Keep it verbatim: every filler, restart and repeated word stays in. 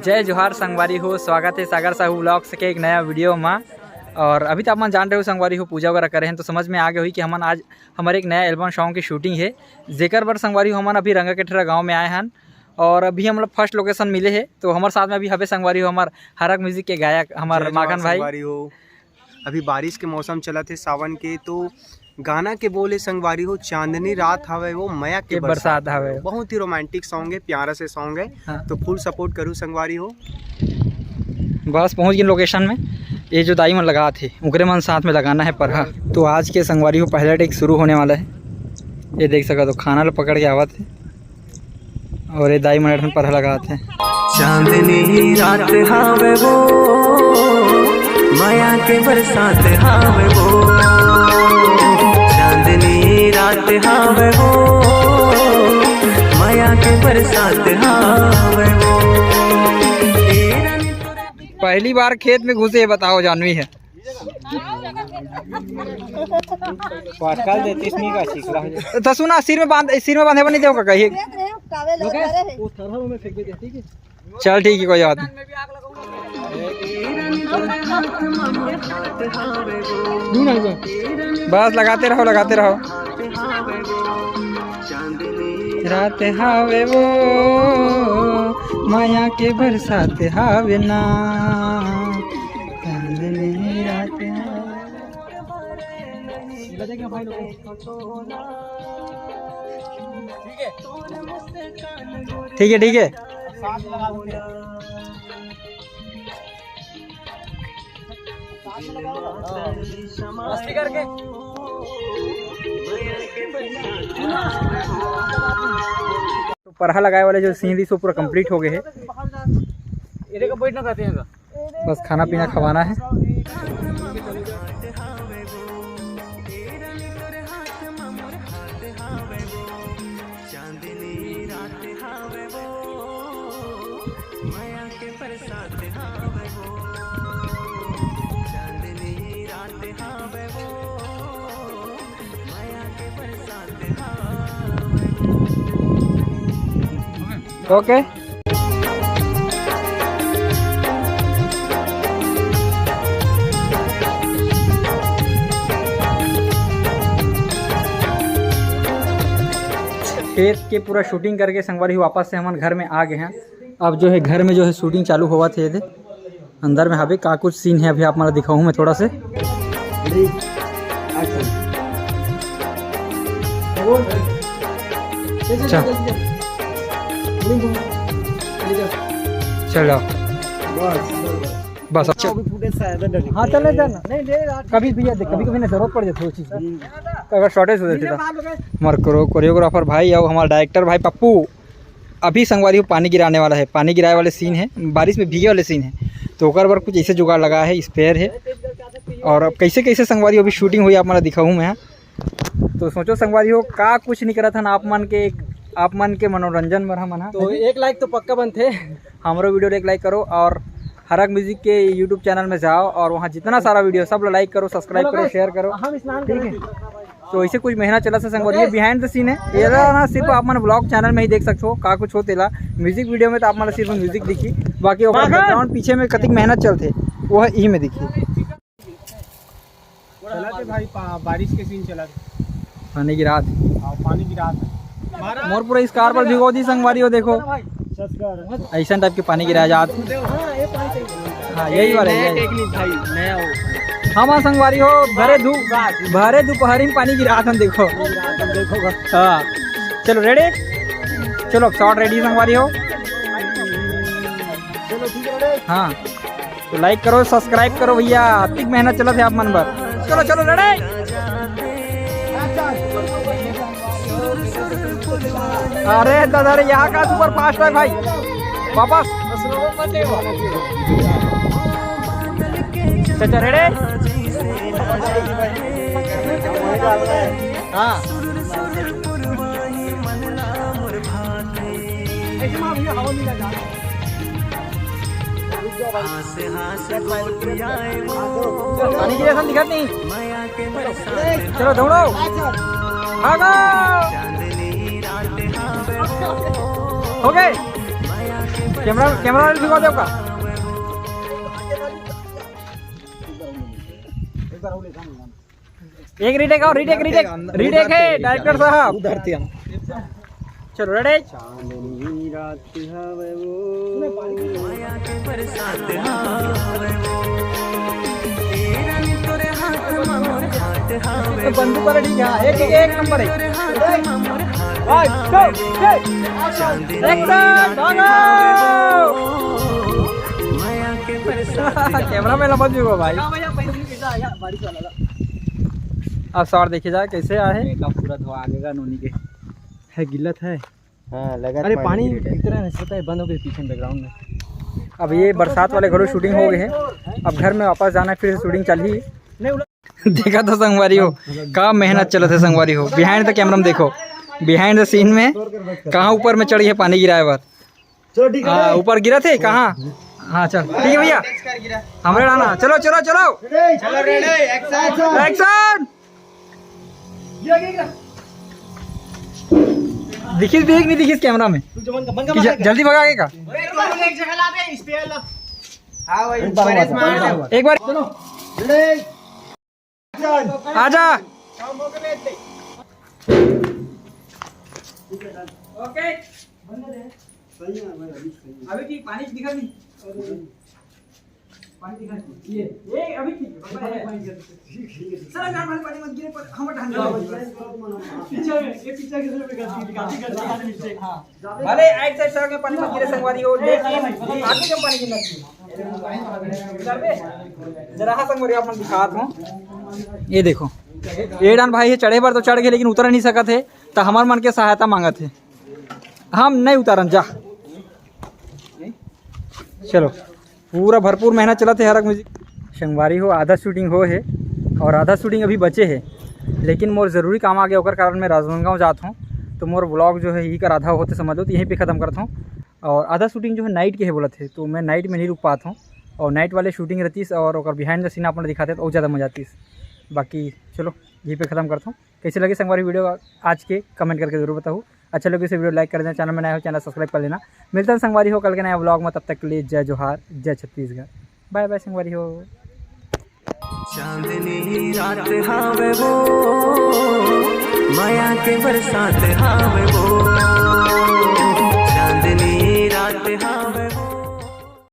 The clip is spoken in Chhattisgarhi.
जय जोहार संगवारी हो, स्वागत है सागर साहू व्लॉग्स के एक नया वीडियो मा। और अभी तो आप मन जान रहे हो संगवारी हो, पूजा वगैरह करे हैं तो समझ में आ गए हुई कि हमन आज हमारे एक नया एल्बम सॉन्ग की शूटिंग है, जेकर बर संगवारी हो हमन अभी रंगा कठेरा गांव में आए हन। और अभी हम लोग फर्स्ट लोकेशन मिले है, तो हमारे साथ में अभी हबे संगवारी हो हमार हरक म्यूजिक के गायक हमार जय जोहार माखन भाई। संगवारी हो, अभी बारिश के मौसम चलत हे सावन के, तो गाना के बोले संगवारी हो, चांदनी रात हवे वो, मया के के बरसात बरसात हवे। हवे। बहुत ही रोमांटिक सॉन्ग है, प्यारा से सॉन्ग है। हाँ। तो फुल सपोर्ट करू संगवारी हो। बस पहुंच गए लोकेशन में। ये जो दाई मन लगात हे, उनकरे मन साथ में लगाना है परहा। तो आज के संगवारी हो पहला टेक शुरू होने वाला है। ये देख सका तो खाना ला पकड़ के आवत है। और ये दाई मन एक ठन परहा लगात है। चांदनी रात हावे वो, मया के बरसात हावे वो। चांदनी रात हावे वो, मया के बरसात हावे वो। पहली बार खेत में घुसे, बताओ जानवी है। पास्कल देतीस नहीं का सीखला है। तो सुना, सिर में बांध, सिर में बांधे पर नहीं देव का कहिए। वो थरहा में फेंक दे, ठीक है? चल ठीक है, कोई बात नहीं। बस लगाते रहो, लगाते रहो। रात हावे वो, माया के बरसात हावे ना। चांदनी रात हावे। ठीक है, ठीक है। तो परहा लगाए वाले जो सीन रहिस वो पूरा कंप्लीट हो गए है। बस खाना पीना खवाना है। ओके। खेत के पूरा शूटिंग करके संगवारी हो वापस से हमन घर में आ गए हैं। अब जो है घर में जो है शूटिंग चालू होवत हे, ये दे अंदर में हवे का कुछ सीन है, अभी आप मन ला दिखाऊं मैं थोड़ा से। अच्छा। चलो। बस, अच्छा। हाँ, चले जाना। नहीं, ले यार। कभी भैया देख, कभी कभी ना जरूरत पड़ जाती है वो चीज़ की। अगर शॉर्टेज हो जाती तो। हमारे कोरियोग्राफर भाई और हमारे डायरेक्टर भाई पप्पू। अभी संगवारी हो पानी गिराने वाला है, पानी गिराए वाले सीन है, बारिश में भीगे वाले सीन है। तो ओकर बर कुछ ऐसे जुगाड़ लगा है, स्प्रेयर है और अब कैसे कैसे संगवारी हो अभी शूटिंग हुई आप मन ला दिखाऊं मैं। तो सोचो संगवारी हो का कुछ नहीं करत हन आप मन के, आप मन के मनोरंजन बर हमन हा। तो एक लाइक तो पक्का बनथे। हमरो वीडियो ला एक लाइक करो और हरक म्यूजिक के यूट्यूब चैनल में जाओ और वहाँ जितना सारा वीडियो सब ला लाइक करो, सब्सक्राइब करो, शेयर करो। हम स्नान ठीक है। तो ऐसे कुछ मेहनत चला से संगवारी, ये बिहाइंड द सीन है। ये ना सिर्फ आप मन व्लॉग चैनल में ही देख सकते हो का कुछ होते ला। म्यूजिक वीडियो में तो आप मन सिर्फ म्यूजिक दिखी, बाकी ओकर बैकग्राउंड पीछे में कतिक मेहनत चलते वो है यही में दिखी। चला के भाई पा-, बारिश के सीन चला के। पानी गिरात। हाँ, पानी गिरात। मोर पूरा स्कार्फ ला भिगो दी संगवारी हो, देखो। ऐसा टाइप के पानी गिरा जात। हाँ, यही वाला है, यही। टेक्निक भाई, नया हो। हाँ, संगवारी हो, भरे धूप, भरे दोपहरी में पानी गिरात हन, देखो। हाँ, चलो रेडी, चलो शॉट रेडी संगवारी हो। हाँ। तो लाइक करो, सब्सक्राइब करो भैया, अतिक मेहनत चलत है आप मन बर। चलो, चलो, रेडी। अरे दादा रे, यहाँ का सुपर फास्ट है भाई। वापस। चाचा, रेडी? हाँ। ऐसे मार भैया, हवा मिला जा। पानी की जैसा दिखत नहीं। चलो दौड़ो, भागो। हो गए। कैमरा, कैमरा वाले दिखा दो का। एक रीटेक और रीटेक, रीटेक, रीटेक है डायरेक्टर साहब। उधर थे हम। चलो रेडी। चांदनी रात हवे वो। बंदूक वाला ठीक है, एक, एक, एक नंबर है। One, two, three। Action, भागो। कैमरा में लपट चुका भाई। अब शॉट देखे जाए कैसे आए। मेकअप पूरा धोआ गएगा नोनी के। है गिल्लत है। हाँ, लगा अरे, पानी पानी गिर रहा है। इतना नहीं सोता है, बंद हो गई पीछे बैकग्राउंड में। अब ये बरसात वाले घरों शूटिंग हो गए हैं। अब घर में वापस जाना है, फिर से शूटिंग चल ही। देखा तो संगवारी हो, का मेहनत चलत है संगवारी हो। Behind the camera में देखो, behind the scene में कहाँ ऊपर में चढ़ी है पानी गिराए बर। चलो, ठीक है। हाँ, ऊपर गिरा थे कहाँ? हाँ, चल, ठीक है भैया, हमरे डाना। चलो, चलो, चलो। चलो, रेडी, एक्शन। एक्शन। दिखिस, देख नहीं दिखिस कैमरा में। तू जो मन का, मन का कि ज-, मार। जल्दी भगा के का? अरे, तू लोग एक जगह ला दे, इस पे ला। हाँ भाई, एक बार बड़े मार, मार एक बार। दे। एक बार। चलो। आजा। ओके। अभी ठीक, पानी दिखा नहीं। पानी दिखा नहीं। ये, ये अभी ठीक है, पानी, पानी, पानी। सर, अगर हमारे पानी मत गिरे, पर हम ढंग से पीछे में, ये पीछे की तरफ गलती, गलती, गलती, गलती, mistake। हाँ। भले एक साइड सड़क में पानी मत गिरे संगवारी हो, लेकिन आगे जब पानी गिरना चाहिए। जरा हा संगवारी, आप मन दिखात हूँ, ये देखो, ये डान भाई हे, चढ़े बर तो चढ़ गए, लेकिन उतर नहीं सकत हे, तो हमार मन के सहायता मांगत हे, हम नहीं उतारन जा। चलो, पूरा भरपूर मेहनत चलत हे हरक म्यूजिक। संगवारी हो, आधा शूटिंग हो हे और आधा शूटिंग अभी बचे हे, लेकिन मोर जरूरी काम आ गया, ओकर कारण मैं राजनांदगांव जात हूँ। तो मोर व्लॉग जो है यही कर आधा होते समझ लो, तो यहीं पे खत्म करता हूँ। और आधा शूटिंग जो है नाइट के है बोलत हे, तो मैं नाइट में नहीं रुक पात हूँ। और नाइट वाले शूटिंग रहतीस और ओकर behind the scene आप मन दिखाते तो और ज़्यादा मजा आतीस। बाकी चलो, यहीं पे खत्म करता हूँ। कैसे लगे संगवारी वीडियो आज के, कमेंट करके जरूर बताओ। अच्छा लगे से वीडियो लाइक कर देना, चैनल में नया हो चैनल सब्सक्राइब कर लेना। मिलता है संगवारी हो कल के नया व्लॉग में, तब तक के लिए जय जोहार, जय छत्तीसगढ़, बाय बाय संगवारी हो। चांदनी रात हावे वो, माया के बरसात हावे वो, चांदनी रात हावे